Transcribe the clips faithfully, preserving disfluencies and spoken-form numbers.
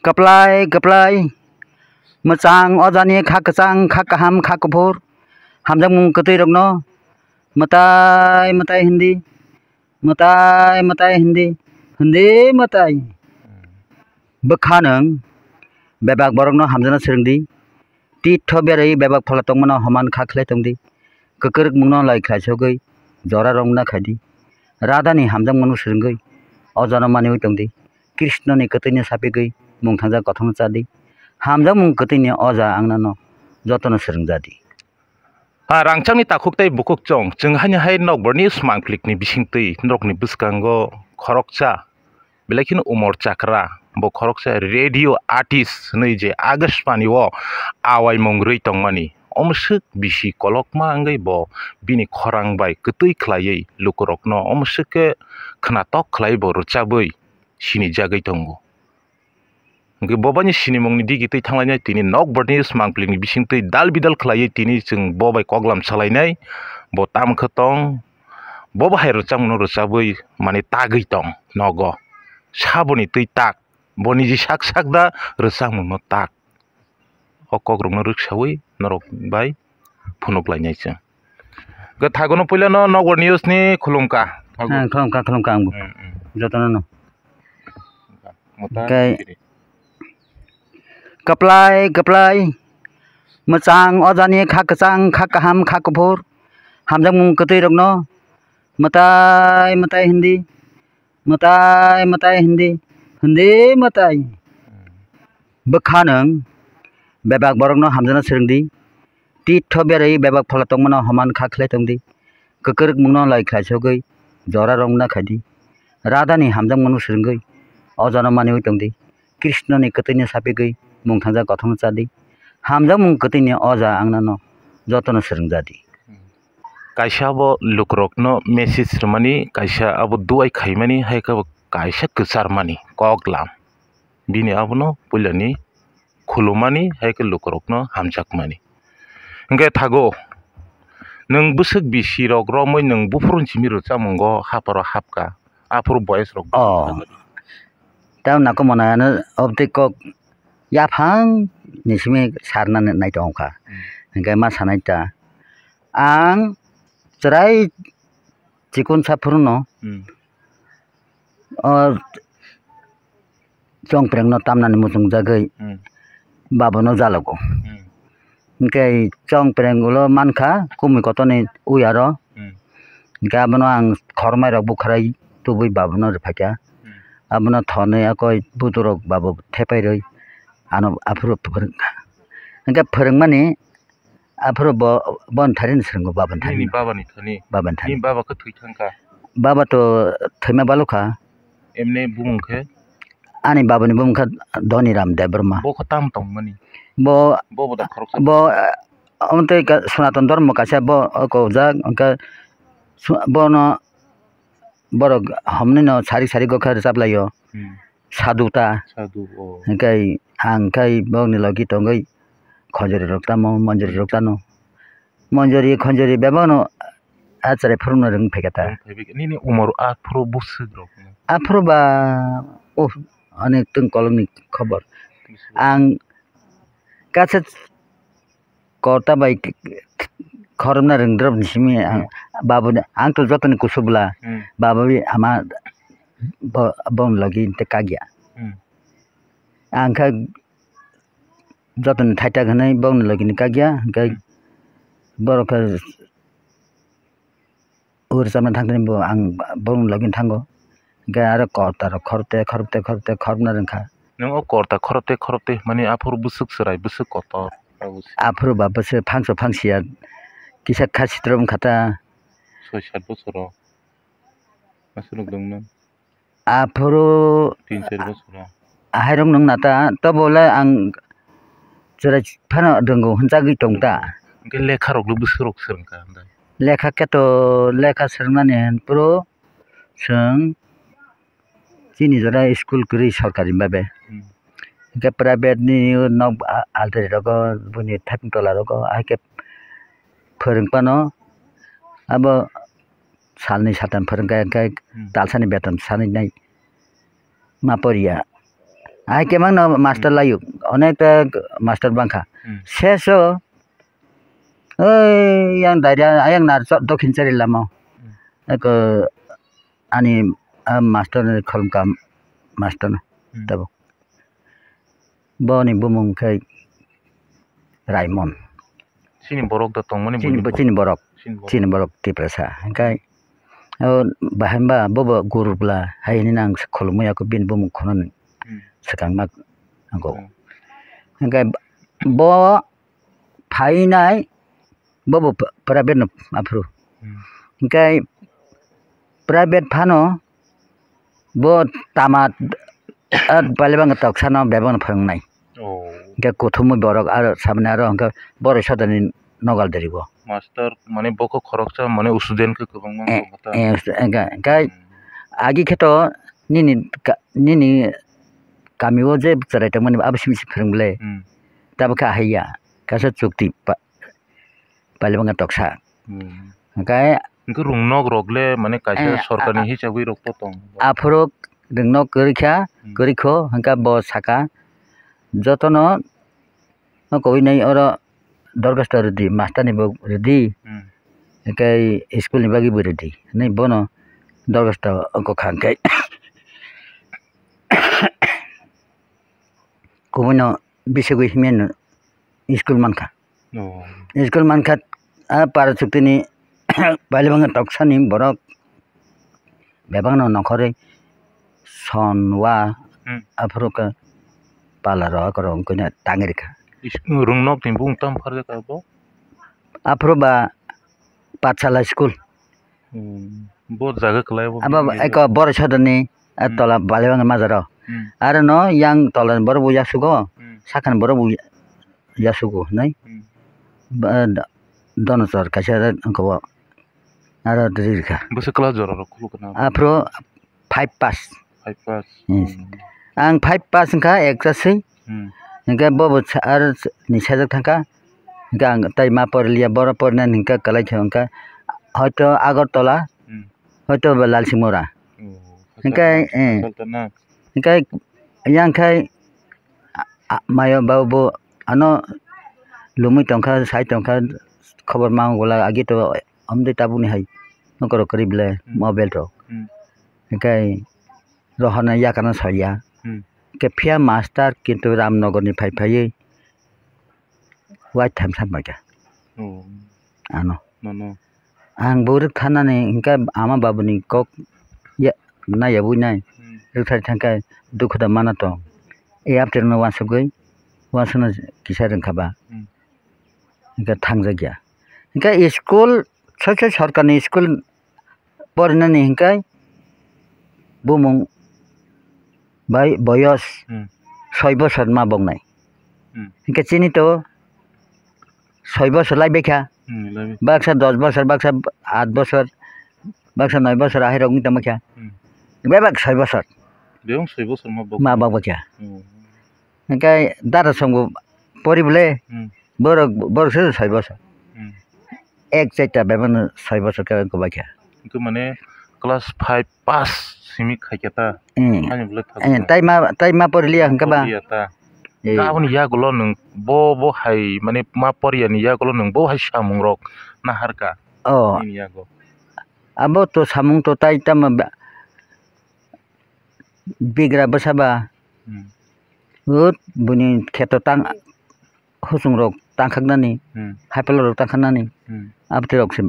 Kwplai kwplai mwchang ojani kha kwchang kha kaham kha kuphur hamjakmung kwtwi rokno mwtai mwtai hindi mwtai mwtai hindi hindi mwtai bwkha nwng bebak borokno hamjakna swrwngdi. Titho berwi bebak phola tongmano homan kha khlai tongdi. Kwkrwk mungno lai khlai sogwi jora rwngna khaidi. Radhani hamjakmano swrwngwi o jono maniwi tongdi. Krishnoni kwtwino sapigwi mungthangjak kothoma chadi. Hamjakmung kwtwini oja ang nano jotono swrwngjadi. Ha, rangchakni takhuk tei bukhuk chwng, chwng haino hai nokborni smangplikni bisingtwi norokni bwskango khoroksa belai kheno Umor Chakra, bo khoroksa radio artist hwnwi je Akashvani o awaimung rwi tongmani. Omo swk bisi kolokma wngwi bo bini khorang bai kwtwi khlaiwi lukurokno omo swk khe khnatok khlaiwi bo rwchabwi sinijagwi tongo. Hwnkhe bo baini sinimungni digi twi thanglainai tini nokborni smangplikni bisingtwi dal bidal khlaiwi tini chwng bo bai koklam salainai, bo tamo khe tong, bo bahai rwchapmungno rwchabwi mane tagwi tong nogo. Saboni twi tak, bo niji sak sak da rwchapmungno tak. O kokrokno rwksawi norok bai phunuk lainai chwng. Hwnkhe thagono puilano nokbar news ni khulumkha. Ang khulumkha, khulumkha angbo. Hmm, hmm. Jotono no. Mota Kai- kiri. Kwplai kwplai mwchang ojani kha kwchang kha kaham kha kuphur hamjakmung kwtwi rokno mwtai mwtai hindi mwtai mwtai hindi hindi mwtai bwkha nwng bebak borokno hamjakna swrwngdi. Titho berwi bebak phola tongmano homan kha khlai tongdi. Kwkrwk mungno lai khlai sogwi jora rwngna khaidi. Radhani hamjakmano swrwngwi o jono maniwi tongdi. Krishnoni kwtwino sapigwi mungthangjak kothoma chadi. Hamjakmung kwtwini oja ang nano jotono swrwngjadi. Kaisa abo lukurokno message rwmani, kaisa abo duai khaimani, hai khe bo kaisa kwcharmani kok lam. Bini abono puilani khulumani, hai khe lukurokno hamjakmani. Hwnkhe thago, nwng bwswk bisirok romwi nwng buphuru simi rwchapmungo hapharo hapkha, aphuru boyes rok. Oh. Tamo nangkukmano ano obotwi kok yaphang ni simi sarna nai tongkha. Hmm. Hwnkhe ma sanai ta, ang chwrai chikon sa phuru no, hmm, o chongprengno tamnani muchungjagwi, hmm, babono jalogo. Hmm. Hwnkhe chongpreng ulo mankha kumui kotorni uyaro. Hmm. Hwnkhe abono ang khormairok bukharai tubui babono rwphaikha. Hmm. Abono thonwi akoi budurok babo thepairwi ano aphuru phwrwngkha. Hwnkhe phwrwngmani aphuru bo, boni tharini swrwngo, babani tharini. Nini babani thani? Babani thani. Nini baba khe thwi thangkha? Baba to thwima balokha. Emne bumung khe? Ani babani bumung khe Dhoniram Debbarma. Bo khe tamo tongmani? Bo, bo, bo da khoroksa? Bo, eh, omo tei ka-, Sanatan Dhormo kaisa bo, o, kojak, hwnkhe su-, bono borok homni no sari sari gokha rwchap laio. Hmm. Sadhu ta. Sadhu, oh. Hwnkhe ang khai bokni logi tongwi khonjori rok tamo, monjori rok tamo. Monjori, khonjori bebakno achare phurukno rwng phaikha ta. Rwng phaibai khe nini umor aphuru bwswk rok no? Aphuru ba, oh, ani twng kolokni khobor. Bwswk. Ang kaisa kota bai khorokna rwngdrop ni simi ang, hmm, babuni, ang to jotoni kusu bwla, hmm, babui ama bo, bongni logi tei kakya. Hmm. Ang khe jotoni thaithak hwnwi bongni logi ni kakya, hwnkhe, hmm, borok khe ur chamna thangtani bo ang bongni logi thango. Hwnkhe aro korta rok khorokte, khorokte, khorokte, khorokna rwngkha. Nwng o korta khorokte, khorokte hwnmani aphuru bwswk chwrai, bwswk kotor. Aphuru ba bwswk phangso phangsiya kisa kha sitrom wngkha ta. Soi sat bosoro. Aswk rok dong nang. Aphuru tin char bosoro. Ahairok nwng nata, tobo le ang chwrai phano rwngo hwnjagwi tong ta. Hwnkhe lekha rok le bwswk rok swrwngkha hwnda? Lekha khe to lekha swrwngnani hwn phuru chwng chini jora school kwrwi sorkari babe. Hmm. Hwnkhe private ni nok a-, altari rogo buini thapung tola rogo ahai khe phwrwng phano abo salni satam phwrwngkha hwnkhe, hmm, talsani beton sanwi nai ma poriya. Ahai kemang no master layuk, onek ta master bangkha. Hmm. Seso, oi, yang daria, yang nar chot dokhin chari lama. Hmm. Eko ani, ah, master ni kholomkha master no. Hmm. Tabuk. Boni bumung khe Raimon. Chini borok da tongmani Chini buini bo-, chini borok. Chini borok. Chini borok Tiprasa. Hingkhe o bahai ba bobo guru bwla hai hinwi nang khulumwi ako bini bumung khunani Hmm. Swkang ma nangkuk. Hmm. Hingkhe bo phainai bobo private no aphuru. Hmm. Hingkhe private phano bo tama, ah, balibang toksa no bebak no phwrwngnai. Oh. Hingke kuthumwi borok aro saboni aro hingke boroi sodani nogal dirigo. Master mane bokho khoroksa mane student khe kwbangma Eh, wngkha ta? Eh, hingke, hingke Hmm. agi khe to nini ka-, nini kami o je chwrai tongmani abo simi se phwrwng ble. Hmm. Tabukhe ahaiya kaisa chukti pa-, Palibanga toksa. Hmm. Hingke Hingke rungnok rok le mane kaisa Eh, sorkar ni a-, a-, hisab wi rok to tong. Aphuru rungnok kwrwi kha, Hmm. Kwrwi kho, hingke bo saka jotono no kowinai oro dorkhasto rwdi, master ni bo rwdi, Hmm. hingke school ni bagwi bo rwdi hinwi bono dorkhasto ongkha hingke kubui no bisingwi himya no school mankha. Oh. School mankha, ah, para chuktini palibanga toksani borok bebakno nongkhorwi son wa Hmm. aphuru khe pala rok rok wngkhe tangwi rwkha. Is-, rungnok ni bung tam pharjak abo? Aphuru ba Pathshala school. Hmm. Bo jaga kwlai bo Abo bini eko borok sodani, ah, Hmm. tola balibanga majaro. Hmm. Aro no yang tola borok bo yasugo, Hmm. sakhan borok bo yasugo hinwi Hmm. ba, do-, dono chor kaisa wngkha bo aro ririkha. Bwswk class jora rok khulukna? Aphuru five pass. Five pass. Hmm. Hmm. Ang five pass wngkha ekta swi. Hmm. Hingke bo bo sa-, aro ni sajak thangkha. Hingke ang tai ma poriliya, boro porinani hingke kwlai khe wngkha. Hoito Agartala, Hmm. hoito bo Lalsingmura. Oh, Hingke, Hachal, eh. Hachal ta na? Hingke yang khai a, a, mayo babo ano lumui tongkha, sai tongkha, khobor ma wngo la agi to amtwi tabukni hai nokoro kwrwi ble Hmm. mobile rok. Hmm. Hingke rohorno yakano saiya. Hmm. Hingke phiya master kintu Ramnogor ni phai phaiwi waitham sa paikha. Oh. Ano. Nono. Ang bo rwktharnani hingke ama babuni kok ya, naiyawi nai. Hmm. Rwkthar thangkhe dukhu da mana tong. E after no wansugwi, wansukno kisa rwngkha ba. Hmm. Hingke thangjakya. Hingke school, soi soi sorkarni school porinani hingke bumung bai boyos Hmm. soi bosor ma bongnai. Hmm. Hingke chini to soi bosor lai bekha. Hmm, lai bekha. Baksa dos bosor, baksa at bosor, baksa noi bosor ahai rok wngtongma kha. Hmm. Bebak soi bosor. Bebak soi bosor ma bok. Ma bok bekha. Hmm. Hingke dara songbo pori bole Hmm. borok, borok se soi bosor. Hmm. Ek chaita bebak no soi bosor khe wngkha bai kha. Hingke mane class five pass simi khaikhe ta. Hmm. Ani bole thak Eh, ta. Tai ma, tai ma poriliya hingke ba. Poriliya ta. Eh. Aboni yagulo nwng bo, bo hai mane ma poriyani yagulo nwng bo hai samung rok naharka. Oh. Nini yago. Abo to samung to tai tamo ba, bigra bwsa ba. Hmm. Hut, buini kheto tang, husung rok tangkhaknani, Hmm. hapelo rok tangkhaknani, Hmm. abotwi rok se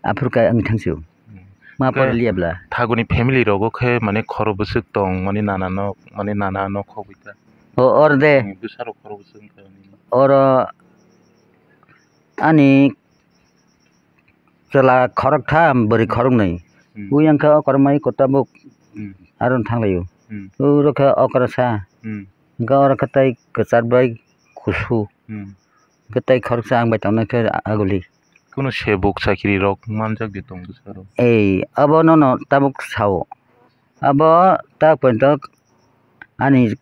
aphuru khe wngwi thangsio. Hmm. Ma Hwnkhe poriliya bla. Thaguni family rogo khe mane khoro bwswk tong, mane nana no, mane nana no khobwi ta. O, or de. Hmm, bwsa rok khoro bwswk wngkha. Oro ani chwla khoroktham, bwrwi khoroknwi. Hmm. Ui wngkha okra mai kwtabuk Hmm. aro thanglaio. Hmm. Uro khe okra sa. Hmm. Hwnkhe oro khe tei kwchar bai kusu. Hmm. Hwnkhe tei khoroksa ang bai tongnai khe aguli. Kuno sebuk chakiri rok manjak de tong bwsaro. Ei, abo nono tabuk sao. Abo tak poito ani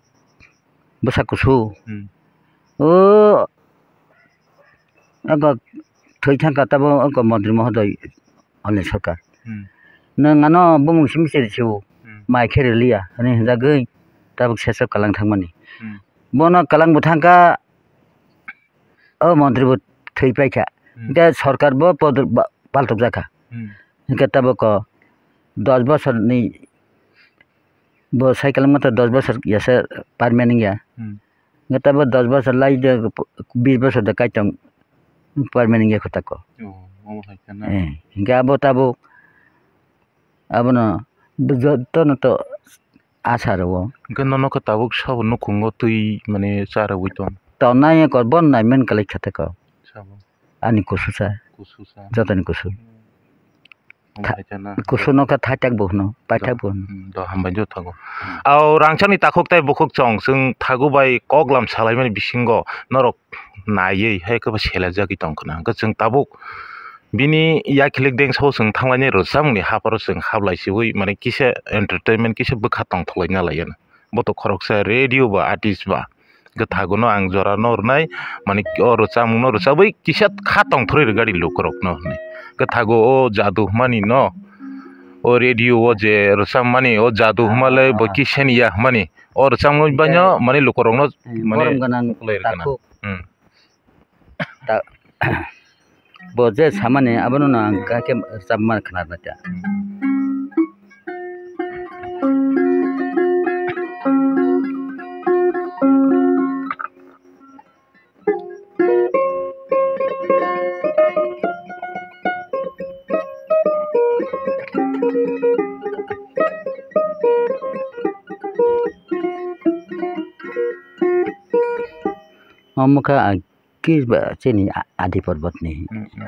bwsa kusu. Hmm. O oko thwi thangkha tabo oko montri mohodoi Anil Sarkar. Hmm. Nwng ano bumung simi se rw sio, Hmm. mai khe rwliya, hwnwi hwnjagwi tabuk sesa kwlang thangmani. Hmm. Bono kwlang bo thangkha, o montri bo thwi paikha. Hmm. Hwnkhe sorkar bo podor-, ba-, paltok jakha. Hmm. Hwnkhe tabuk o dos bosorni bo cycle mata dos bosor yasa permanent ya. Hmm. Hwnkhe tabuk dos bosor lai de, bis bosor de kaitor permanent ya kho tako. Oh, omo hai khana. Eh, hwnkhe abo tabuk abono jotono to asa rwo. Hwnkhe nono khe tabuk sabo nukhungo twi mane cha rwui tong? Tongnai kor bon naiman kwlai kha tako. Sabo. Ani kususa. Kususa. Jotoni kusu. Hmm. Tha-, hambai jana. Kusu no kha thaitak bo hwno, paithak bo hwno. Hmm, do hambai do thago. Hmm. Au rangchakni takhuk tei bukhuk chong, chwng thagu bai koklam salaimani bisingo norok naiwi hai khe selajagwi tong khna. Hwnkhe chwng tabuk bini yakhilik dengsa o chwng thanglainai rwchapmungni hapharo chwng hablai chiwi mane kisa entertainment kisa bwkha tongthok laina lai gana. Bo to khoroksa radio ba artist ba. Hwnkhe thago no ang jora no rwnai, mane o rwchapmung no rwchabwi kisa kha tongthorwi rwgadi lukurok no hwnwi. Hwnkhe thago o jadu hwnmani no, o radio o je rwchapmani o jadu hwnmalai bo kisa ni ya hwnmani. O rwchapmung bai no mane lukurok no mane borom gwnang mukulai rwkha na. Takhuk. Hmm. Ta-, bo je samani abono no ang kha khe rwchapma khna rwna kha. Omo kha ang Kis ba chini a-, adi porbotni. Hmm, hmm.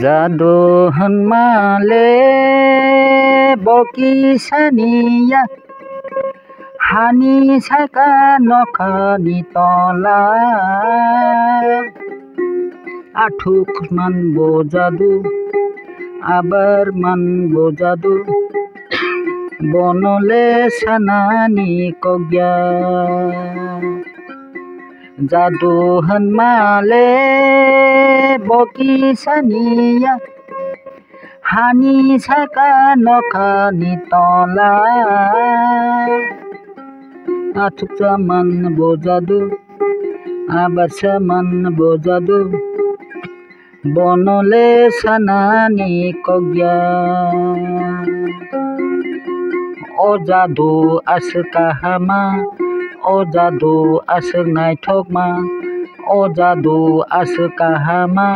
Jadu hwnma le bo kisani ya, hani saka nokhani tola. Athuk man bo jadu, abar man bo jadu, bono le sanani kokya. Jadu hwnma le bo kisani ya, hani saka nokhani tola. Athuksa man bo jadu, abarsa man bo jadu. Bono le sanani kokya. O jadu aswk kahama, o jadu aswk naithokma, o jadu aswk kahama,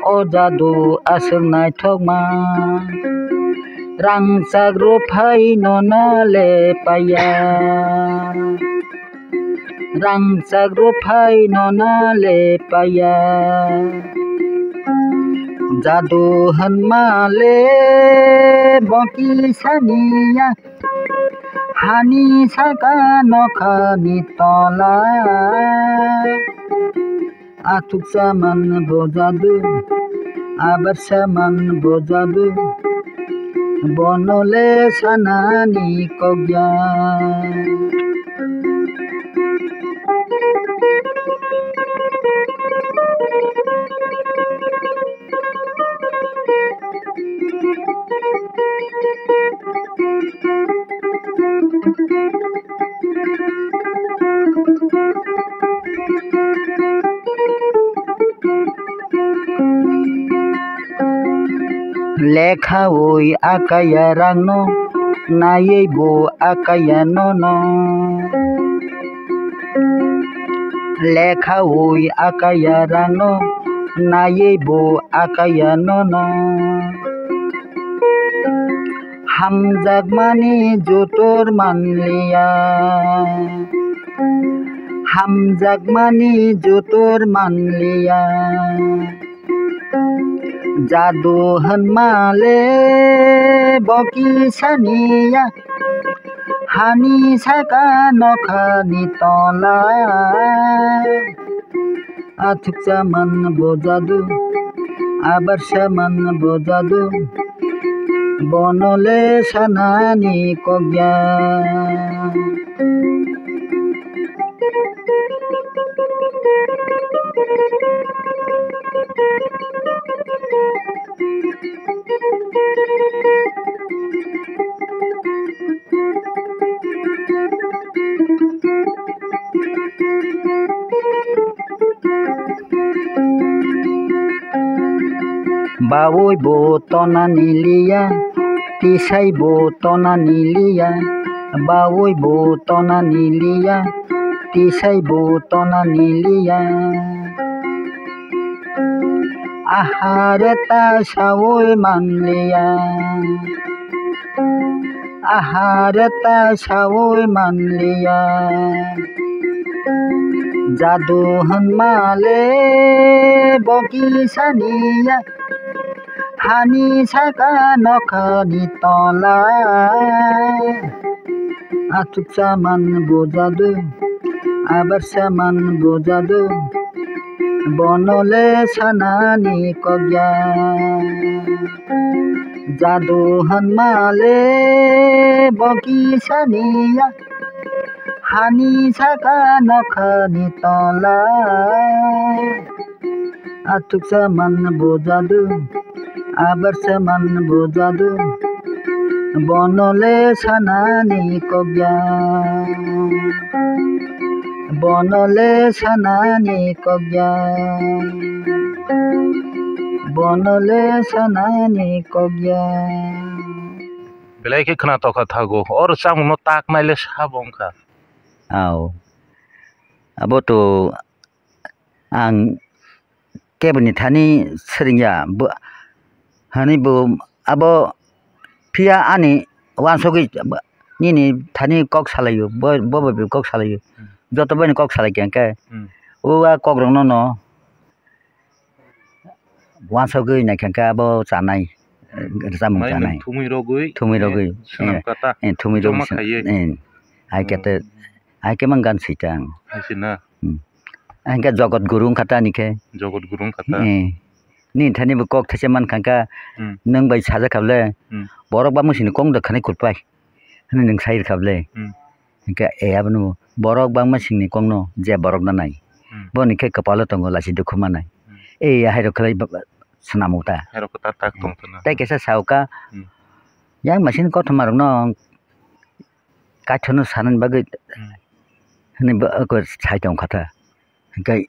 o jadu aswk naithokma. Rangchak rwphai nono le paiya. Rangchak rwphai nono le paiya. Jadu hwnma le bo kisani ya, hani saka nokhani tola. Athuksa man bo jadu, abarsa man bo jadu, bono le sanani kokya. Lekhaui akaya rangno, naiwi bo akaya nono. Lekhaui akaya rangno, naiwi bo akaya nono. Hamjakmani jotor manliya. Hamjakmani jotor manliya. Jadu hwnma le bo kisani ya. Hani saka nokhani tola. Athuksa man bo jadu, abarsa man bo jadu, bono le sanani kokya. Bawi bo tona niliya, tisai bo tona niliya, bawi bo tona niliya, tisai bo tona niliya. Ahare ta sawi manliya, ahare ta sawi manliya. Jadu hwnmale bo kisaniya, hani saka nokhani tola. Athuksa man bo jadu, abarsa man bo jadu, bono le sanani kokya. Jadu hwnmale bo kisaniya, hani saka nokhani tola. Athuksa man bo jadu, abarsa man bo jadu, bono le sanani kokya, bono le sanani kokya, bono le sanani kokya. Belai khe khwna tokha thago, o rwchapmungno taknai le sabo wngkha. Ao. Abo to ang keboni thani swrwngya, bo, hani bo abo phiya ani uansugwi nini thani kok salaio, bo, bo bai kok salaio. Hmm. Joto bai ni kok salai khe hwnkhe, hmm, o a kok rokno no uansugwi naikha khe abo chanai, eh, rwchapmung chanai. Thumwi rogwi, thumwi rogwi, eh, swnam kata, eh, thumwi rogwi joma khaiwi. Eh, hai khe te, hmm, hai khe mang gan sita ang. Hai se na? Hmm. Ang khe Jogot Guru wngkha ta ani khe. Jogot Guru wngkha ta? Eh. Nini thani bo kok thaisa mankha kha, hmm, nwng bai sajak kha bole, hmm, borok bangma sini kok da khani kulpai. Hwnwi nwng sai rwkha bole. Hmm. Hwnkhe e abono borok bangma singni kokno je borok nanai. Hmm. Boni khe kwpalo tongo lachi dukhu manai. Hmm. E hairok khlai ba-, ba-, swnamo ta. Hairok kwtal tak tong tongna. Tei kaisa sao ka, hmm, yang masini kothoma rokno kaithorno sanani bagwi, hmm, hwnwi bo-, oko sai tong kha ta. Hwnkhe,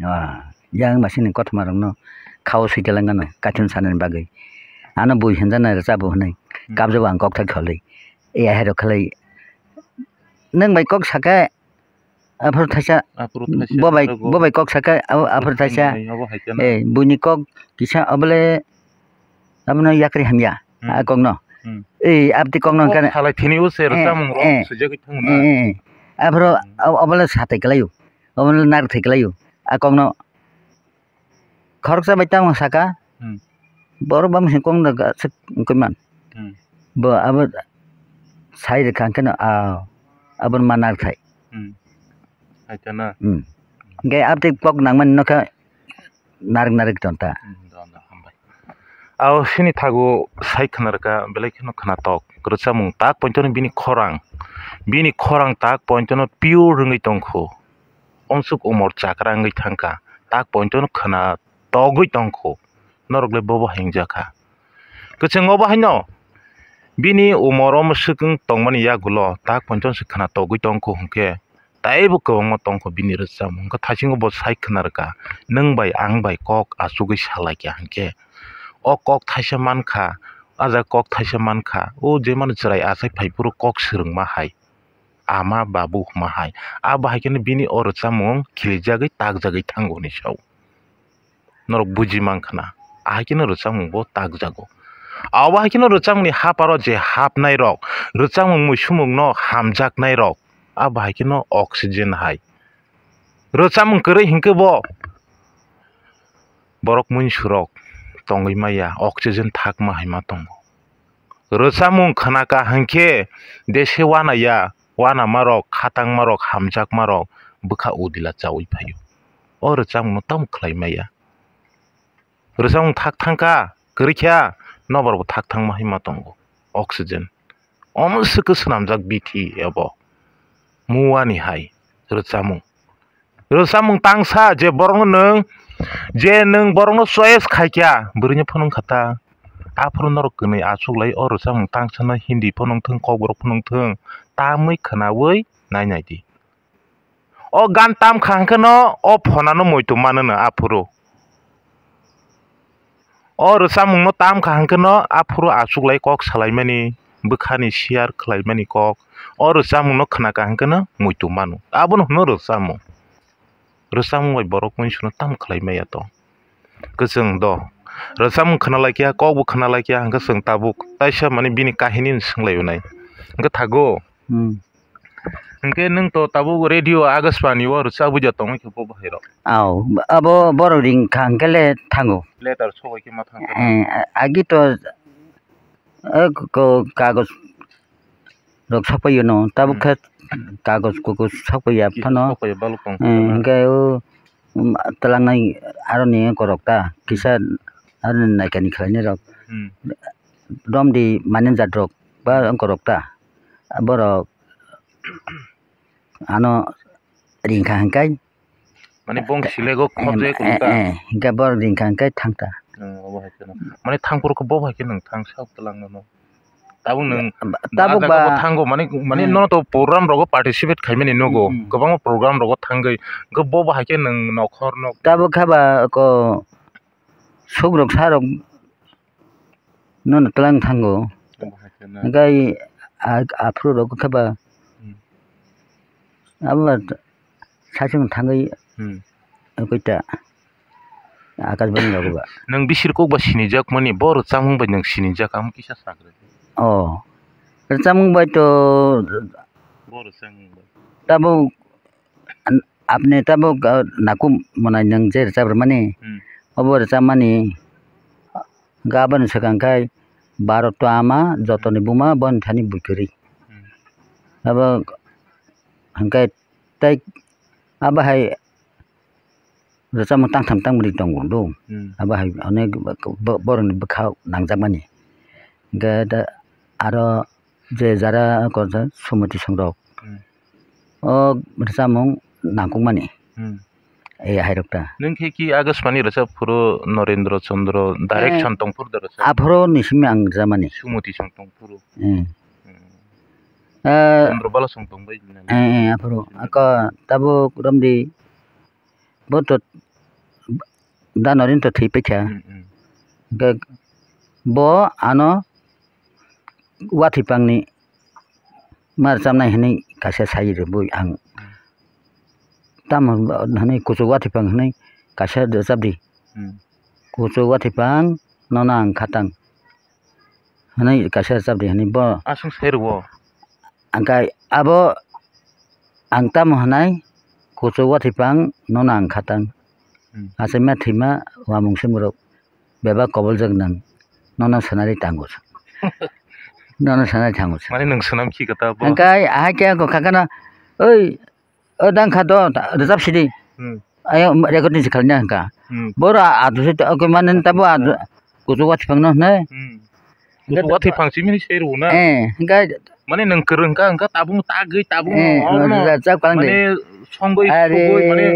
ah, yang masini kothoma rokno khao swi teleng gano kaithorno sanani bagwi. Ano bui hwnjaknai rwchapbo hwnwi, hmm, kabjabo ang kok thai kholwi. E hai rok khlai, nwng bai kok sakhe, aphuru thaisa, aphuru thaisa bo bai, bo bai kok sakhe, abo aphuru thaisa. Hai, abo hai kheno. Eh, buini kok kisa obole, abono yakri hamya, hmm, a kokno. Hmm. Ei, abdi kokno kok hwnkhe salai thini o se, eh, rwchapmung rok, eh, swijagwi thangna. Eh, eh. Aphuru, hmm, ob-, obole satai kwlaio. Obono narwk thai kwlaio. A kokno khoroksa bai tamo saka. Hmm. Borok bangma se kok no aswk wngwi man. Hmm. Bo abo sai rwkha hwnkhe no, ah, abono ma narwk thai. Hmm. Hai ta na? Hmm. Hwnkhe abtwi kok nangmani nokha narwk narwk ton ta. Hmm, don, don, hambai. Ao sini thago sai khna rwkha, belai kheno khna tok. Rwchapmung tak pointono bini khorang. Bini khorang tak pointono pure wngwi tongkho. Onsuk umor chakra wngwi thangkha, tak pointono khwna togwi tongkho, norok le bobo hingjak kha. Kwchwng obo haino bini umor omo swkang tongmani yagulo tak pointono se khwna togwi tongkho hwnkhe, taibo kwbangma tongkho bini rwchapmung. Hwnkhe thaisingo bo sai khwna rwkha, nwng bai ang bai kok achugwi salaikha hwnkhe, o kok thaisa mankha, a jaga kok thaisa mankha, o je mano chwrai achai phai phuru kok swrwngma hai. Ama babu hwnma hai. Abo hai kheno bini o rwchapmung khilijagwi takjagwi thango hinwi sao. Norok buji mankha na. Ahai kheno rwchapmung bo takjago. Abo hai kheno rwchapmungni haparo je hapnai rok, rwchapmung muisumungno hamjaknai rok, abo hai kheno oxygen hai. Rwchapmung kwrwi hinkhe bo borok muinsurok tongwi maya, oxygen thakma hai ma tongo. Rwchapmung khwnaka hinkhe dese wanaya, wanamarok, khatangmarok, hamjakmarok bwkha udila chaui phaio. O rwchapmungno tamo khlai maya. Rwchapmung thak thangkha, kwrwikha, nobar bo thak thangma hai ma tongo. Oxygen. Omo swkhe swnamjak bithi abo. Muani hai rwchapmung. Rwchapmung tangsa je borokno nwng, je nwng borokno choice khaikha, bwrwino phunuk kha ta. Aphuru norok kwnwi achuklai o rwchapmung tangsano Hindi phunuk thung, Kokborok phunuk thung, tamwi khwnaui nainai di. O gan tam kha hwnkhe no o phonano muitu manono aphuru. O rwchapmungno tam kha hwnkhe no aphuru achuklai kok salaimani, bwkhani share khlaimani kok. O rwchapmungno khna kha hwnkhe no muitu mano. Abono hwno rwchapmung. Rwchapmung bai borok uansukno tam khlai maya to. Kwchwng do. Rwchapmung khna laikya, kokbo khna laikya, hwnkhe chwng tabuk taisa mani bini kahini swnglaio nai. Hwnkhe thago. Hmm. Hwnkhe nwng to tabuk radio Akashvani o rwchapwi da tongwi khe bo bahai rok. Aw, abo borok ring kha hwnkhe le thango. Letter sogwi khe ma thang. Eh, agi to, eh, ko-, kagoj rok sokpaiyo no, tabuk Hmm. khe kagoj kukus sokpaiya Kisa phano. Sokpaiya balok tong Eh, khe na. Hwnkhe o, um, twlangnai aroni wngkorok ta, kisa aroni naikani khlainai rok. Hmm. Romdi manager rok ba wngkorok ta, borok ano ringkha hwnkhe. Mane bong silego khobjai eh, kunu ta? Eh, hingke borok ringkha hingke thangta. Hmm, obo hai kheno. Mane thangphuru khe bo hai khe nwng thang sak twlang nono. Tabuk nwng tabuk ba thango mane, mane hmm. Nono to program rogo participate khaimani nogo. Hmm, hmm. Kwbangma program rogo thangwi. Hingke bo bo hai khe nwng nokhor nok. Tabuk khe ba ko sukrok sarok nono twlang thango. Obo hai khe na. Hingke a-, aphuru rok khe ba. Hmm. Abo ba saichung thangwi hmm. Koita Akashbani rogo ba. Nwng bisir kok ba sinijak mani, bo rwchapmung bai nwng sinijak, amo kisa sakhe. Oh. Rwchapmung bai to bo rwchapmung bai. Tabuk an-, apni tabuk, ah, nakum mwnai nwng je rwchap rwmani, hmm. Obo rwchapmani, ga aboni swkang khai baro to ama, jotoni buma, boni thani buikwrwi. Hmm. Abo hwnkhe tei abo hai rwchapmung tangtham tangbrwi tongo do. Hmm. Abo hai onek bo-, borokni bwkhao nangjakmani. Hwnkhe da aro je jara kok Sumoti songrok. Hmm. O rwchapmung nangkukmani. Hmm. E hairok ta. Nwng khe ki Akashbani rwchap phuru Norendra Chandra direction eh, tong phuru da rwchap? Aphuru ni simi ang rwchapmani. Sumoti song tong phuru. Hmm. Hmm. Eh, Chandra Bala song tong bai. Eh, eh, aphuru. Ako tabuk romdi. Bo to da Norendra thwi paikha. Hmm, hmm. Hwnkhe bo ano watwi pangni ma rwchapnai hwnwi kaisa sai rwbui ang. Hmm. Tamo hwnwi kuchuk watwi pang hwnwi kaisa rwchapdi. Hmm. Kuchuk watwi pang nono ang khatang hwnwi kaisa rwchapdi hwnwi bo. Aswk sai rwo. Hwnkhe abo ang tamo hwnai, kuchuk watwi pang nono ang khatang. Hmm. Achaima thwima wamung se borok bebak koboljak nang, nono swnarwi tango. Nono swnarwi thango. Mane nwng swnam khi kata bo? Hwnkhe ahai khe kok kha kheno, "Oi, o dang kha do, rwchap sidi." Hmm. Ayo, recording se khalina hwnkha. Hmm. Boro adu se, okay, mane tabo adu, kuchuk watwi pang no hwnwi. Hmm. Kuchuk watwi pang simi se rw na. Eh, hwnkhe mane nwng kwrwng kha, hwnkha tabung tagwi, tabung eh, ono. Rwchap kalang de. Mane songwi, are, sugwi, mane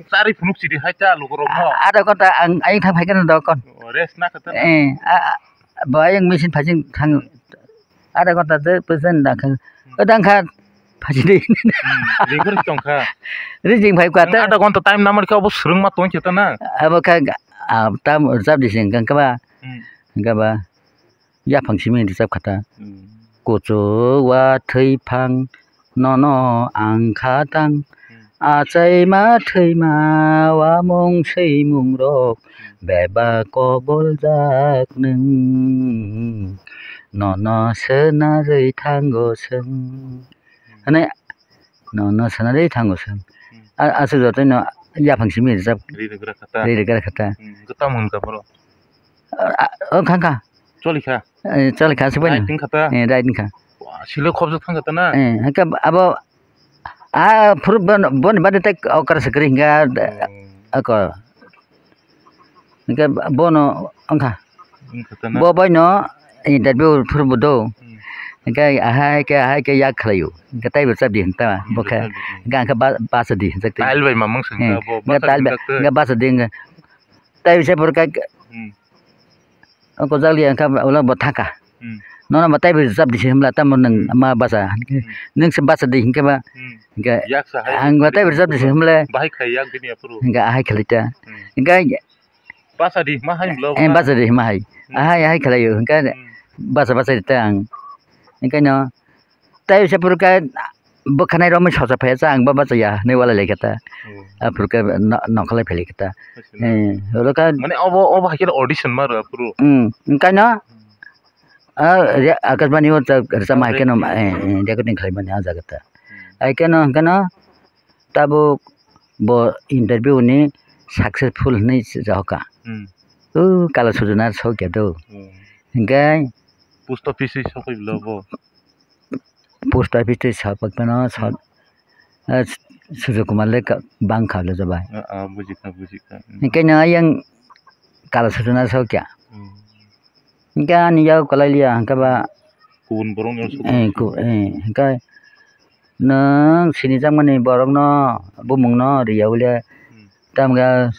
chari phunuk sidi hai ta lukurok no. Ada kota ang, ayung thang phai khe no dokon. Oh, rest na kata. Eh, a, a, bo ayung machine phai thang. Ada kota de pesen da khe. Hmm. O dang kha. Phajidi. Hmm, ringkhor tong kha. Rijing phai kwta. Ada gonta time namar khe obo swrwngma tong khe ta na. Abo kha, ah, tam rwchap di sing kang kaba. Hmm. Kaba. Yaphang simi rwchap khata. Hmm. Kuchuk watwi phang nono ang khatang. Hmm. Achaima thwima wamung swimung rok. Hmm. Bebak koboljak nwng. Nono swnarwi thango chwng. Hwnwi nono swnarwi thango chwng. Hmm. A-, aswk jotono yaphang simi rijak. Ri rwgra kha ta. Ri rwgra kha ta. Hmm, hwnkhe tamo hwn kha borok? A, a, o kha kha. Choli kha. Eh, choli kha, aswk bai no. Right wng kha ta. Eh, right wng kha. Wa, silo khobjak thang kha ta na? Eh, hwnkhe abo, a, phuru bon-, boni bade tei okra se kwrwi hwnkha, hmm. Ako. Hwnkhe bono wngkha. Wngkha ta na? Bo bai no interview phuru bo do. Hmm. Hwnkhe ahai khe, ahai khe yak khlaio. Hwnkhe taibo chabdi hwn ta, hmm, bo khe. Chabdi, hmm. Hwnkhe ang khe ba-, bachadi hwnjak tei. Tile bai mamang sengkha. Eh, bo, hwnkhe bacha tile bai, hwnjak tei. Hwnkhe bachadi hwnkhe. Taibo se phuru khe, hmm. O kojak liya wngkha ulo bo thaka. Hmm. Nono bo taibo rwchap di se hwnbla tamo nwng, hmm, ma bacha. Hmm. Nwng se bacha di hinkhe ba. Hmm. Hinkhe yaksa hai ang ba taibo rwchap di se hwnbla. Bahai khai yak bini aphuru. Hinkhe ahai khlai ta. Hmm. Hinkhe Bacha di, ma hai bwlai Eh, obo na? Bacha di, ma hai. Hmm. Ahai, ahai khlai o, hwnkhe Hmm. bacha, bacha di ta ang. Hwnkhe no, tai se purkha bwkhanai romwi sosa phaiya cha, ang ba bacha ya, hinwi walai lai kha ta. Oh. A purkha no-, nongkha lai phai lai kha ta. Bacha na? Eh, oro kha Mane obo, obo hai khe audition ma rw aphuru? Hmm, hwnkhe no, Hmm. Ah, re-, Akashbani o ta rwchapma hai kheno, eh, eh, recording khlaimani ah jaga ta. Hmm. Hai kheno, hwnkhe no tabuk bo interview ni successful hinwi sahokha. Hmm. O kala sujuna sokya do. Hmm. Hwnkhe Post office o sokwi bwlai bo? Post office tei sapak phano sa-, eh, Sujo Kumar le ka-, bang kha le jabai. Ah, ah, bujikha, bujikha. Hmm. Hwnkhe no ayang kala sujuna sokya. Hmm. Hingke ani yago kwlai liya hingke ba. Kubun borok ni Eh, ku-, eh, hingke nwng sinijakmani borokno bumungno riya wle Hmm. tamga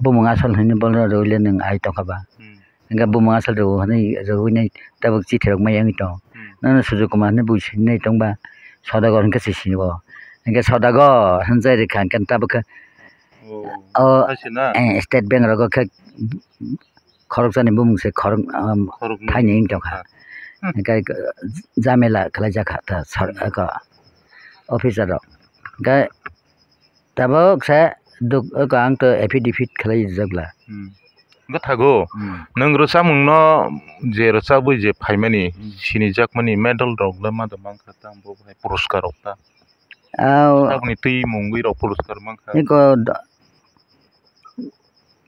bumung asol hinwi bono riya wle nwng ai tongkha ba. Hmm. Hingke bumung asol rw hinwi rwui nai tabuk chithi rok ma yangwi tong. Hmm. Nono Sujo Kumar hinwi bui sinai tongba Sodagar hingke se sini bo. Hingke Sodagar hinjai rikha hingke tabuk khe Oh, o, hai se na? Eh, State Bank rogo khe khoroksa ni bumung se khorok, um, Khoroknwi. Thaini wng tongkha. Hmm. Hingke jamela khlai jakha ta sor-, Hmm. eko officer rok. Hingke tabuk se duk-, eko ang to affidavit khlai jakla. Hmm. Hingke thago, Hmm. nwng rwchapmung no je rwchabwi je phaimani, Hmm. sinijakmani medal rok le ma da mankha ta, bo hai poroskar rok ta. Au. Saboni twi mungwi rok poroskar mankha. Eko do-,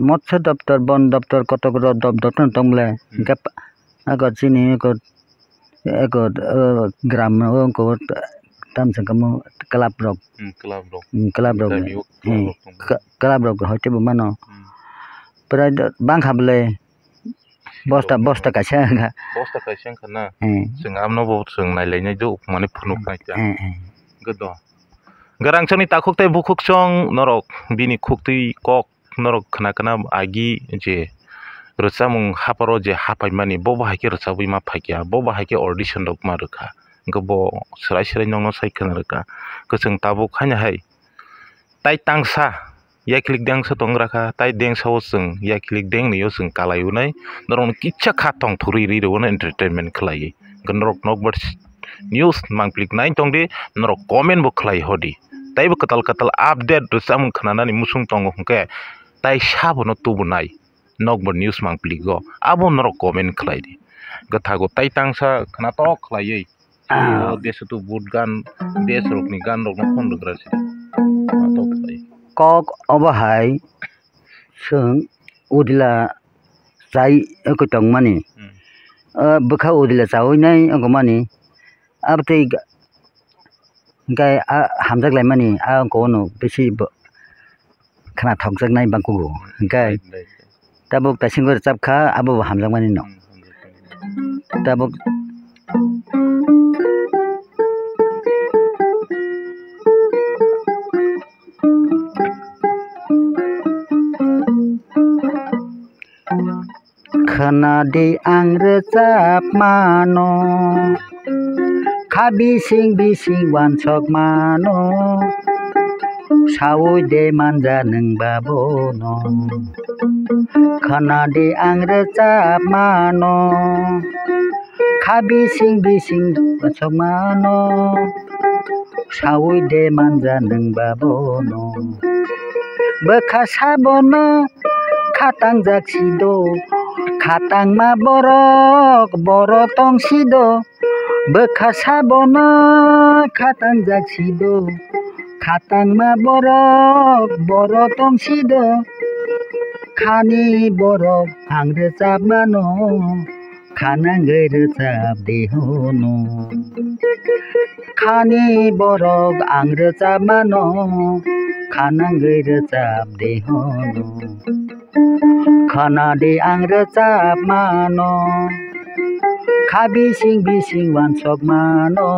Motso doptor, bon doptor, kotok ro-, dop-, doptor tong bole. Hmm. Hingke pa-, ako chini eko, eko, eh, gram o eko tam se kamo club rok. Hmm, club rok. Hmm, club rok. Interview Hmm, club rok tong. Ka-, club rok hoite bo mano. Hmm. Prai do-, bangkha bole. Bosta, bosta kaisa wngkha. Bosta kaisa wngkha na? Eh. Chwng abono bo chwng nailainai do, mane phunuknai ta. Eh, eh. Hwnkhe do. Hwnkhe rangchakni takhuk tei bukhuk chwng norok bini khuktwi kok norok khna khna agi je rwchapmung hapharo je haphaimani bo bo hai khe rwchabwi ma phaikha, bo bo hai khe audition rok ma rwkha. Hwnkhe bo swrai swrai nokno sai khna rwkha. Hwnkhe chwng tabuk haino hai tai tangsa, yakilik dengsa tong rakha, tai dengsa o chwng yakilik dengni o chwng kalai unai, norokno kisa kha tong thurwi rwi rw uno entertainment khlaiwi. Hwnkhe norok nokbar news mangplik nai tong di, norok comment bo khlai hodi. Taibo kwtal kwtal update rwchapmung khnanani muchung tongo hwnkhe, tai sabono tubunai nokbar news mangplik o, abo norok comment khlai di. Hwnkhe thago tai tangsa khnatok khlaiwi. Ah. O desh to vote gan, desh rokni gan rokno phone rwgra se. Natok khlai. Kok obo hai chwng udila chai oko tongmani. Hmm. Ah, bwkha udila chawi nai oko mani. Abotwi ga-, hwnkhe ah, hamjak laimani ah oko no bisi bo-, khna thokjaknai bangkugo. Hwnkhe Right, right, right. Tabuk taisingo rwchapkha, abo bo hamjakmani no. Hmm, hamjakmani. Tabuk Khna di ang rwchap mano, kha bising bising wansok mano, saui de manja nwng ba bono. Khna di ang rwchap mano, kha bising bising wansok mano, saui de manja nwng ba bono. Bwkha sabono khatang jak si do, khatang ma borok, borok tong si do. Bwkha sabono khatang jak si do, khatang ma borok, borok tong si do. Khani borok ang rwchap mano, khanangwi rwchap di hono. Khani borok ang rwchap mano, khanangwi rwchap di hono. Khna di ang rwchap mano, kha bising bising wansok mano,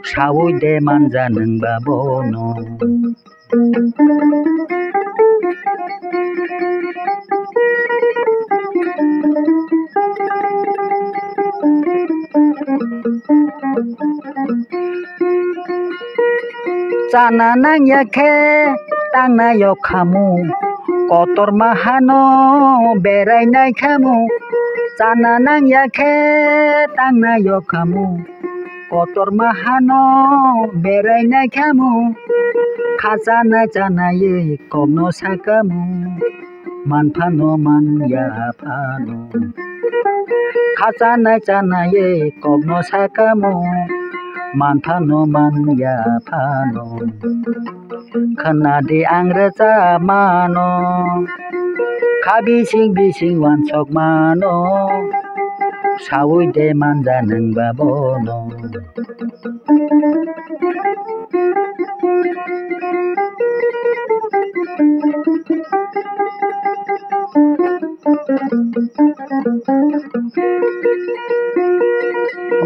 saui de manja nwng ba bono. Chana nangya khe tangna yok khamu, Kotorma hano berai nai khamu, chana nang ya khe tang nai yo khamu. Kotorma hano berai nai khamu, kha chana chana ye kok no sa khamu. Man phano man ya phano, kha chana chana ye kok no sa khamu. Man phano man ya phano. Khna di ang rwchap mano, kha bising bising uansuk mano, saui de manja nwng ba bono.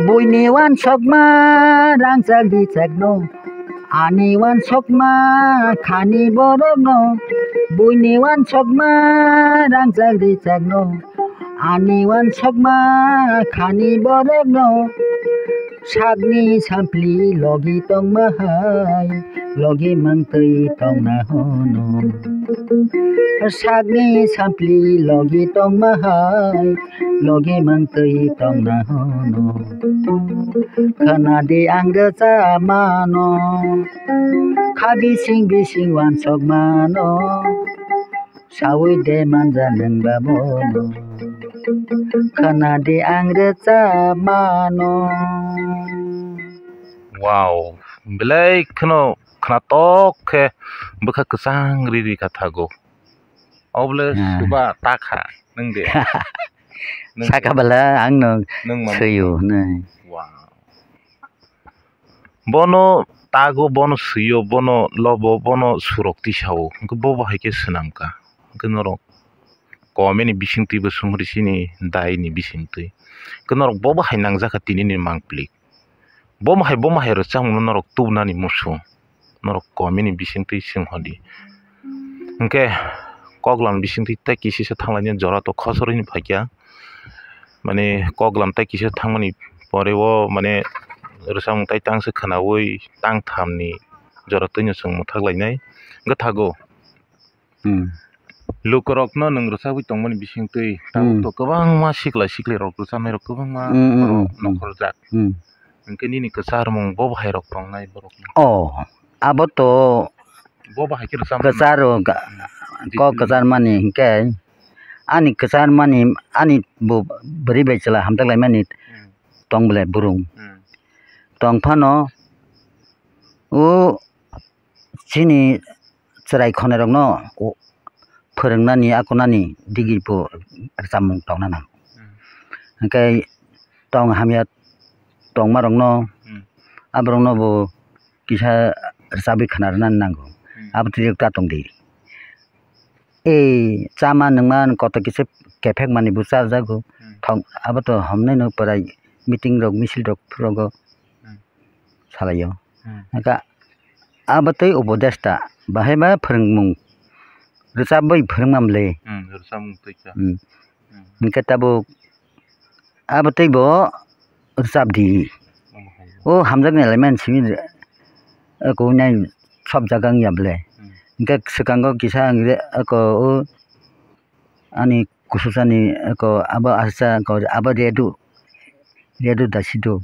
Buini uansukma rangchak richak no, ani uansukma khani borok no. Buini uansukma rangchak richak no, ani uansukma khani borok no. Sakni sampli logi tongma hai, logi mangtwi tongna hono. Sakni sampli logi tongma hai, logi mangtwi tongna hono. Khna di ang rwchap mano, kha bising bising uansuk mano, saui de manja nwng ba bono. Khna di ang rwchap mano. Wow, belai kheno khnatok khe bwkha kwchang riri kha thago. Obole Hmm. Suba ta kha nwng de. Nwng Saka bala ang no nwng mano. Swiyo hwnwi. Wow. Bono tago, bono swiyo, bono lobo, bono surok tisao. Hwnkhe bo bo hai khe swnam kha. Hwnkhe norok komeni bisingtwi bo songri sini dai ni bisingtwi. Hwnkhe norok bo bo hai nangjak kha tini ni mangpili. Bo bo hai, bo bo hai rwchapmung no norok tubunani musu. Norok komeni bisingtwi swng hodi. Hwnkhe koklam bisingtwi tei kisisa thanglaini jora to khosoroi ni phaikha. Mane koklam tei kisa thangmani pore o mane rwchapmung tai tangsa khwnaui tang thamni jora twino chwng mwthak lainai wngkha thago. Hmm. Lukurokno nwng rwchapwi tongmani bisingtwi tabuk Hmm. to kwbangma sikla siklirok rwchapnairok kwbangma Hmm, hmm, borok hmm, hmm. Nokhorjak. Hmm. Hwnkhe nini kwcharmung bo bahairok tongnai borokno? Oh, abo to Bo bahai khe rwchapmung kwcharo ga-, Di kok sini. Kwcharmani hwnkhe ani kwcharmani ani bo bwrwi bai chwla hamjak laimani Hmm. Tong belai burung. Hmm. Tong phano o chini chwrai khonai rokno o phwrwngnani akonani digi bo rwchapmung tongna nang. Hmm. Hwnkhe tong hamya tongma rokno Hmm. aborokno bo kisa rwchapwi khna rwnani nango. Hmm. Abo twi ta tong di. Ei chama nwngma kotor kisa kephek manwi bo chajago. Hmm. Thok abo to homnai no pwrai meeting rok misil rok phuru rwgo Hmm. Salaio. Hmm. Hwnkhe abo tei upodesta bahai ma phwrwngmung rwchapwi phwrwngmam le. Hmm, rwchapmung twi kha. Hmm. Hmm. Hwnkhe tabuk abo tei bo rwchap di. Omo hai. O hamjaknai laimani simi eko nai sob jaga wngya bwle. Hmm. Hwnkhe swkango kisa ang re-, eko o ani kusuksani eko abo aswk abo redu, redu dasidu.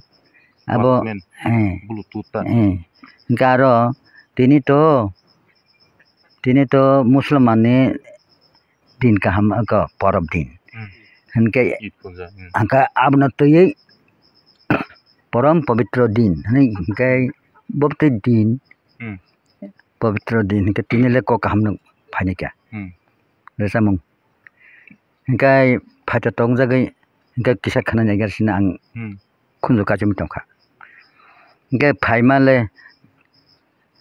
Abo, Walkman. Eh. Bluetooth ta. Eh. Hwnkhe aro tini to, tini to Muslim manni din kaham wngkha, porob din. Hmm. Hinkhe Eid puja, hmm. Hwnkhe abono twiwi porom pobitro din hinwi hinkhe bo twi din Hmm. Pobitro din hinkhe tini le kok kaham no phaini kha. Hmm. Rwchapmung. Hinkhe phaito tongjagwi hinkhe kisa khwnani agar sino ang Hmm. Khunju kachimwi tongkha. Hinkhe phaima le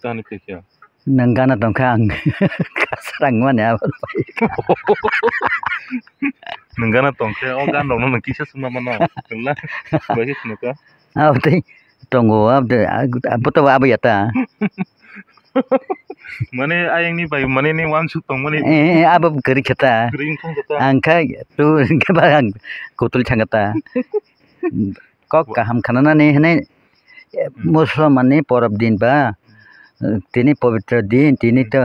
Tani khe khe. Nwng gana tongkha ang kasarang mani abo. Nwng gana tongkhe o gan rokno nwng kisa swngma mano. Wngla bai khe khwna kha. Abo tei tongo abo tei abo to abo ya ta. Mane ayang ni bai mane ni wansuk tong mani. Eh, eh, abo kwrwi khe ta. Kwrwi wngkha khe ta. Ang kha tu hwnkhe ba ang kutul thang kha ta. Kok kaham khananani hinwi, eh, Hmm. Muslim ni porob din ba, eh, tini pobitro din, tini Hmm. To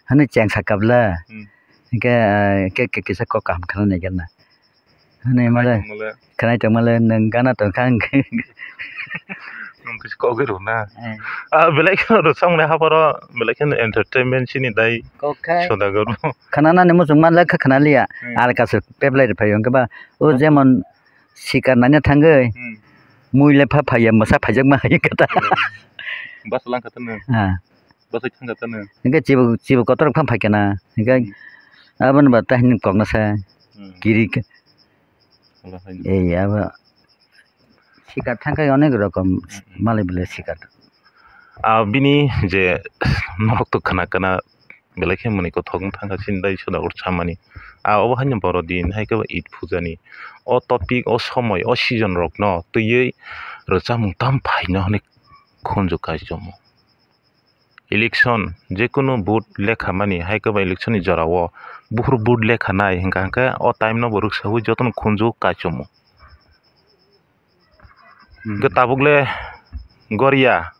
hinwi chengsa kabla. Hmm. Hingke, ah, ke, ke, kisa kok kaham khana nai khe na. Hwnwi male, khwnaitongmale. Khwnaitongmale nwng gana tongkha hwnkhe. Nwng kisa kok bai rw na. Eh. Ah, belai kheno rwchapmani haparo, belai kheno entertainment chini dai. Kok khai. Sodagar bo. Khwnanani muchung manlak kha khwnaliya. Hmm. Alka se peplai rw phaio hwnkhe ba. O jemon sikar naina thangwi. Hmm. Mui le pha phaiya, mwsa phaijakma hai khe ta. Hmm. Bus lang kha ta nwng. Ah. Bwsai thangkha tano. Hingke chibu, chibu kotor phang phaikha na. Hingke Hmm. Aboni ba tahini kokna sa Hmm. Kiri khe. Wala hai. Ei, abo sikar thangkha onek rokom Hmm, hmm. Malai bile sikar. Ah, bini je norok to khana khana belai khe mwnwi kothok wng thangkha chini dai soda ur chamani. Ah, obo haino boro din hai khe Eid puja ni. O topic, o somoi, o season rok no twiwi rwchapmung tam phaino hwnwi khunju kaichomwi. Election, jekunu vote lekhamani, hai khe ba election ni jorao buphuru vote lekhanai hwnkha hwnkhe o time no bo rwksaui jotono khunju kaichomwi. Hmm. Hwnkhe tabuk le Goria,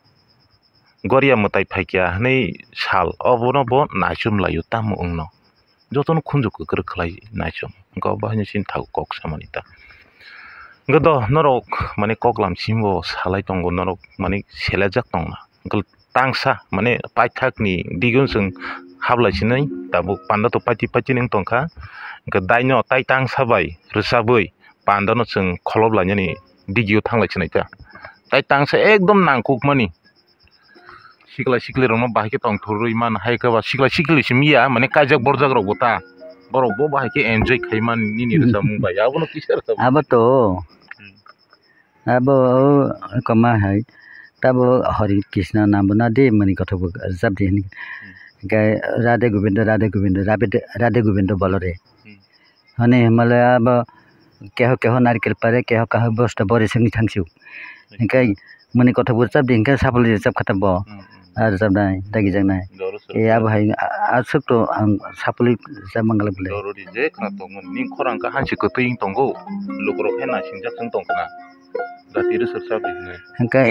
Goria mwtai phaikya hwnwi sal, obono bo naichom laio tamo wngno. Jotono khunju kwkrwk khlai naichom. Hwnkhe obo haino chini thago kok samani ta. Hwnkhe do norok mane koklam simi bo salai tongo, norok mane selejak tongna. Hwnkhe tangsa mane paithakni digwng chwng hablai sinai tabuk panda to paiti paiti nwng tongkha. Hwnkhe daino tai tangsa bai rwchabwi pandano chwng kholop lainani digio thanglai sinai ta. Tai tangsa ekdom nangkukmani. Sikla sikli rokno bahai khe tongthorwi man hai khe ba sikla sikli simi ya mane kaijak borjak rok bo ta borok bo bahai khe enjoy khai man nini Hmm. Rwchapmung bai abono kisa rwchapmung. Abo to Hmm. Abo koma hai tabo Hare Krishna nam bo na di mani kothok bo rwchap di hini Hmm. Hingke Radhe Govinda Radhe Govinda Radhe Radhe Govinda bolo re. Hmm. Hwnwi hwnmale abo keho keho narikel pare, keho keho bosta bori sengwi thangsu. Hingke mani kothok bo rwchap di, hingke sapulwi rwchap kha tabok. Hmm, hmm. Ah, rwchapnai, dagijaknai. Joro se Eh, abo hai, a-, aswk to ang sapulwi rwchap mangala bwle. Joro di je khna tongmani, nini khorang khe hansi kwtwi wng tongo. Lukurok khe naisingjak wng tong khna. Jati rwchap di hwnwi. Hingke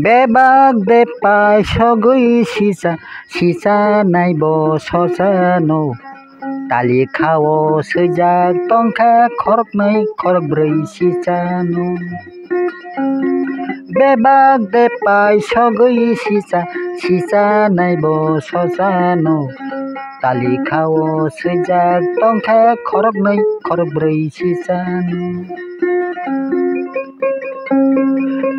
Bebak bepai sogwi sisa, sisa naibo sochano. Tali khao swijak tongkha khoroknwi khorokbrwi sichano. Bebak bepai sogwi sicha, sicha naibo sochano. Tali khao swijak tongkha khoroknwi khorokbrwi sichano.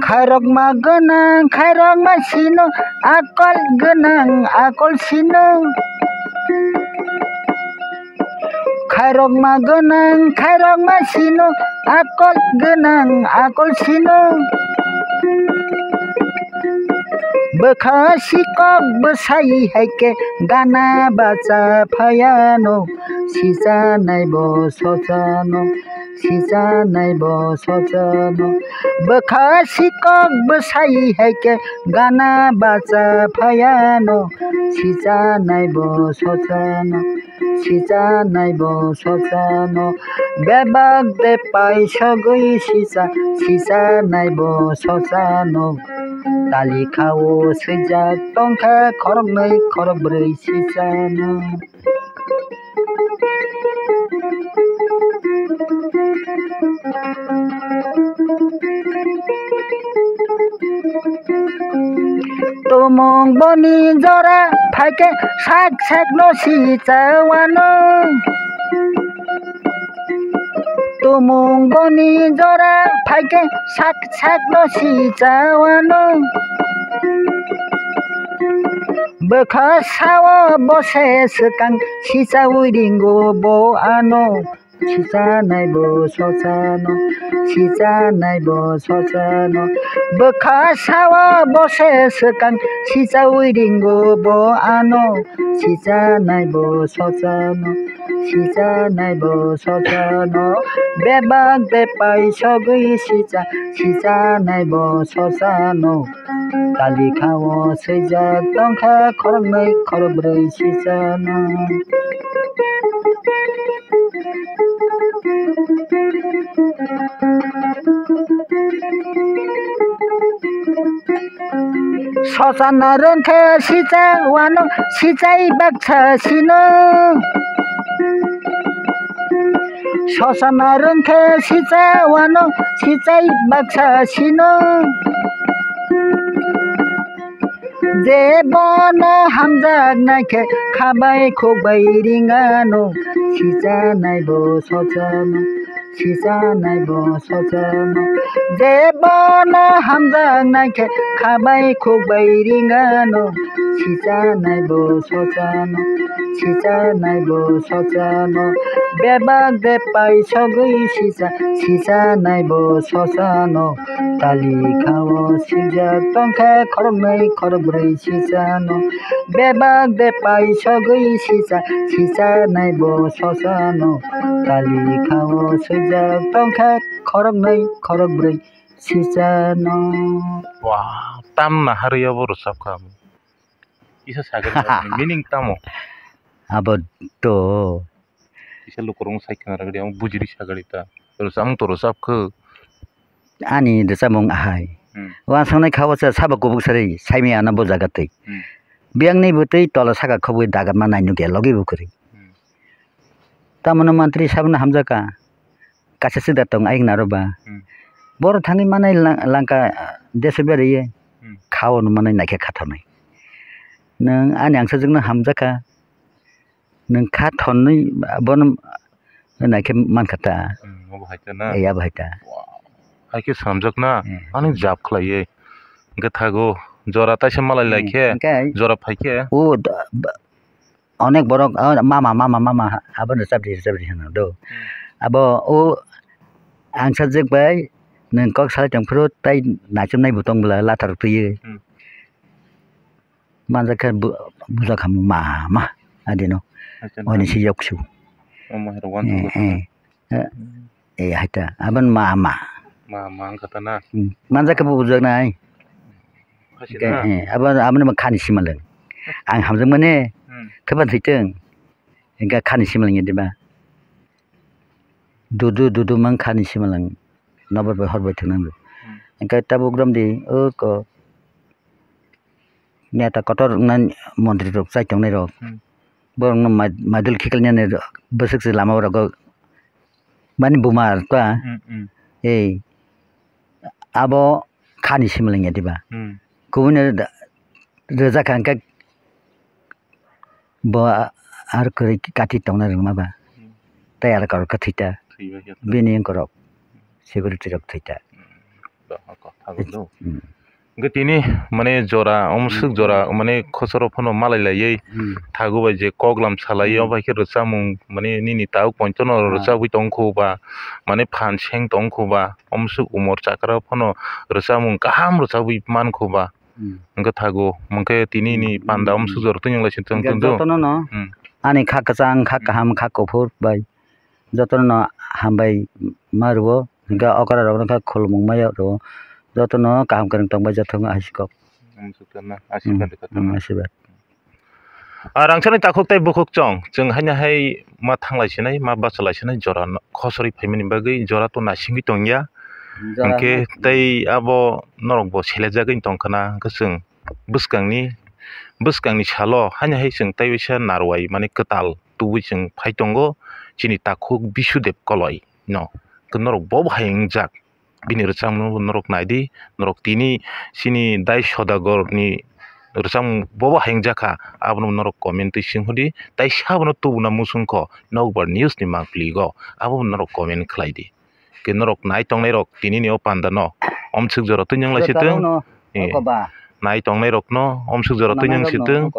Khairokma gwnang, khairokma sino, akol gwnang, akol sino. Khairokma gwnang, khairokma sino, akol gwnang, akol sino. Bwkha sikok bwsai hai khe gana bacha phaiano, sichanai bo sochano. Sichanai bo sochano. Bwkha sikok bwsai hai khe gana bacha phaiano. Sichanai bo sochano. Sichanai bo sochano. Bebak bepai sogwi sicha. Sichanai bo sochano. Tali khao swijak tongkha khoroknwi khorokbrwi sichano. Tumung boni jora phaikhe sak sak no sichawano. Tumung boni jora phaikhe sak sak no sichawano. Bwkha sao bose swkang sichaui ringo bo ano. sichanai bo sochano, sichanai bo sochano. Bwkha sawa bose swkang, sichaui ringo bo ano, sichanai bo sochano, sichanai bo sochano. Bebak de pai sogwi sicha, sichanai bo sochano. Talikha o swijak tongkha khoroknwi khorokbrwi sijano. Sosana rwngkhe sijak wano sijai baksa sino. Sosana rwngkhe sijak wano sijai baksa sino. Je bono hamjak naikhe khabai khukbai ringano, sichanai bo sochano, sichanai bo sochano. Je bono hamjak naikhe khabai khukbai ringano, sichanai bo sochano, sichanai bo sochano. Bebak de pai sogwi sicha, sichanai bo sochano. Talikha o sijak tongkha khoroknwi khorokbrwi sijano. Bebak de pai sogwi sija, sijanai bo sojano. Talikha o sijak tongkha khoroknwi khorokbrwi sijano. Wah, tamna harwi obo rwchapkha. Kisa sagani meaning tamo? Abo to. Kisa lukurok sai khna rwgwi ang bujiri sagani ta. Rwchapmung to rwchapkha. Ani rwchapmung ahai. Hmm. Wansuknai kha o cha sabo kubuk sari saimaya ano bo jaga twi. Hmm. Biyangni bo twi tola saka khobwi dagatma nai nukya logi bo kwrwi. Hmm. Tamoni mantri sabono hamjakha. Kaisa swkda tong ayuk naro ba. Hmm. Borok thangwi manai lang-, langka, ah, desh bari ye. Hmm. Kha o nung manai naikhe kha thonai. Nwng ani angsajwkno hamjakha. Nwng kha thonwi bono naikhe mankha ta. Hmm, obo hai ta na? Ei, abo hai ta. Wow. Hai khe swnamjak na? Hmm. Ani jab khlaiwi. Hwnkhe thago jora taisa malai lai khe, hmm, hwnkhe jora phai khe. O da-, ba-, onek borok, o mama, mama, mama, abono chapri, chapri hwno do. Hmm. Abo o angsajwk bai nwng kok salai tong phuru tai naichomnai bo tong bwla lathar twiwi. Hmm. Manjak khe bu-, bujak kha mama adino. Acha, oini na. Si yok su. Omo hai rok wan. Eh, eh. Eh, eh, hai ta. Abon mama. Mama wngkha ta na? Hmm. Manjak khe bo bujak nai. Hai si. Ke, na? Eh, abon, abon ma khani simaleng. Ang hamjak mane. Hmm. Theba thiteng. Engka khani simaleng ya diba? Dudu, dudu mang khani simaleng. Nobor bai hor bai thwk nang. Hmm. Engka tabuk rom di, o ko. Neta kotor wngna montri rok chai tongnai rok. Hmm. Borok no mai-, maidul khiklai nani bwswk se lama o rogo mani buma ta. Hmm, hmm. Ei abo khani simaleng ya diba? Hmm. Kubuni da-, rwjak kha hwnkhe bo a-, ar kwrwi kati tongna rwngma ba. Hmm. Tei ar kok khe thwi ta. Thwi ba khe ta. Bini wngkorok security rok thwi ta. Hmm. Ba, ha, kok thago do. Hmm. Hwnkhe tini, mane, jora, omswk jora, mane, khosoro phano malai laiwi, hmm, thago bai je koklam salai, hmm, obo hai khe rwchapmung, mane, nini tabuk poito no, ah, rwchapwi tongkhu ba, mane, phan seng tongkhu ba, omswk umor chakra phano rwchapmung kaham rwchapwi mankhu ba. Hmm. Hwnkhe thago, hwnkhe tini ni, hmm, panda, hmm, omswk jora twi wng lai sing tong, hwnkhe tong do. Jotono no, hmm, ani kha kwchang, kha, hmm, kaham, kha kuphur bai jotono no hambai ma rwo. Hwnkhe okra rok no khe khulumung ma rwo. Jotono kaham kwrwng tong bai jotono hai se kok. Aswk na, hmm, aswk na. Hmm, aswk. Ah, rangchakni takhuk tei bukhuk chwng, chwng haino hai ma thanglai sinai, ma bachalai sinai, jora no khosori phaimani bagwi jora to naisingwi tongya. Jora hwnkhe hai tei abo norok bo selejagwi tongkhna, hwnkhe chwng bwskangni, bwskangni salo haino hai chwng tei waisa narwai mani kwtal tubui chwng phai tongo chini takhuk Bisudev Koloi no. Norok bo hai wngjak. Bini rwchapmung no norok nai di, norok tini chini Dai Sodagar ni rwchapmung bobo hai wngjakha, abono norok comment twi sing hodi, tai sabono tubuna muchungkho Nokbar News ni mangpili go, abobo norok comment khlai di. Khe norok nai tongnai rok tini ni o panda no omswk jora twi wng lai sitwng. Jotono, eh, oko ba. Nai tongnai rok no omswk jora twi wng sitwng.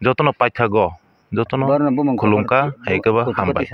Jotono paithago, jotono khulumkha, hai khe ba hambai.